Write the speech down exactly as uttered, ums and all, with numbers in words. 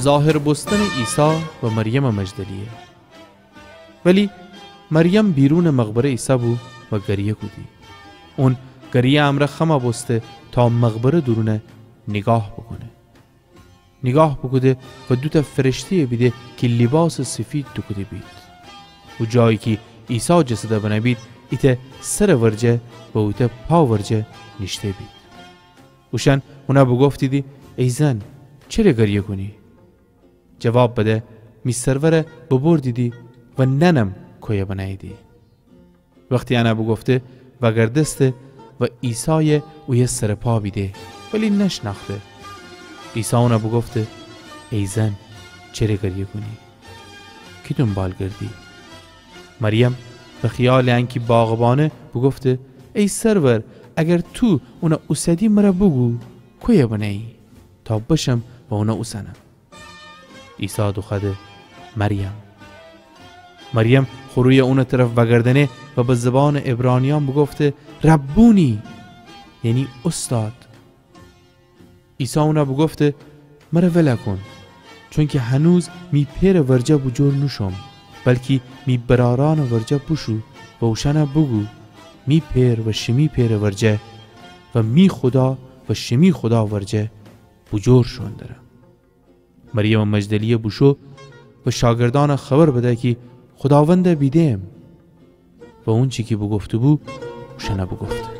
ظاهر بوستنٚ عیسی و مریمٚ مجدلیه. ولی مریم بیرونٚ مقبره ایسه‌بو و گریه کودی. اون گریه امرأ خم بوسته تا مقبره دورون نیگاه بوکونه. نیگاه بوکوده و دوتأ فرشته‌یَ بیده کی لیباسٚ سفید دوکوده بید. او جایی کی عیسی جسد بنه بید، ایتأ سرٚ ورجه و اوتأ پا ورجه نیشته بید. اوشأن اونَ بوگفتیدی: ای زن، چره گریه کونی؟ جواب بده: می سرورَ ببردیدی و نأنم کویه بنه‌ییدی. وختی انَ بوگفته، وأگردسته و عیسایَ اویه سرٚ پا بیده، ولی نشنأخته. عیسی اونَ بوگفته: ای زن، چره گریه کونی؟ کی دونبال گردی؟ مریم به خیالٚ انکی باغبانه بوگفته: ای سرور، اگر تو اونَ اوسدی مرَ بوگو کویه بنه‌یی، تا بشم و اونَ اوسنم. عیسی دوخوأده: مریم. مریم خو رویَ اونٚ طرف وأگردأنه و به زبانٚ عبرانیأن بوگفته: ربونی، یعنی اوستاد. عیسی اونَ بوگفته: مرَ ولأ کون، چونکی هنوز می پئرٚ ورجه بوجور نوشوم، بلکی می برأرأنٚ ورجه بوشو و اوشأنَ بوگو: می پئر و شیمی پئرٚ ورجه و می خودا و شیمی خودا ورجه بوجور شوئون درم. مریمٚ مجدلیه بوشو و شاگردأنَ خبر بده کی خوداوندَ بیدم و اونچی کی بوگفته‌بو اوشأنَ بوگفته.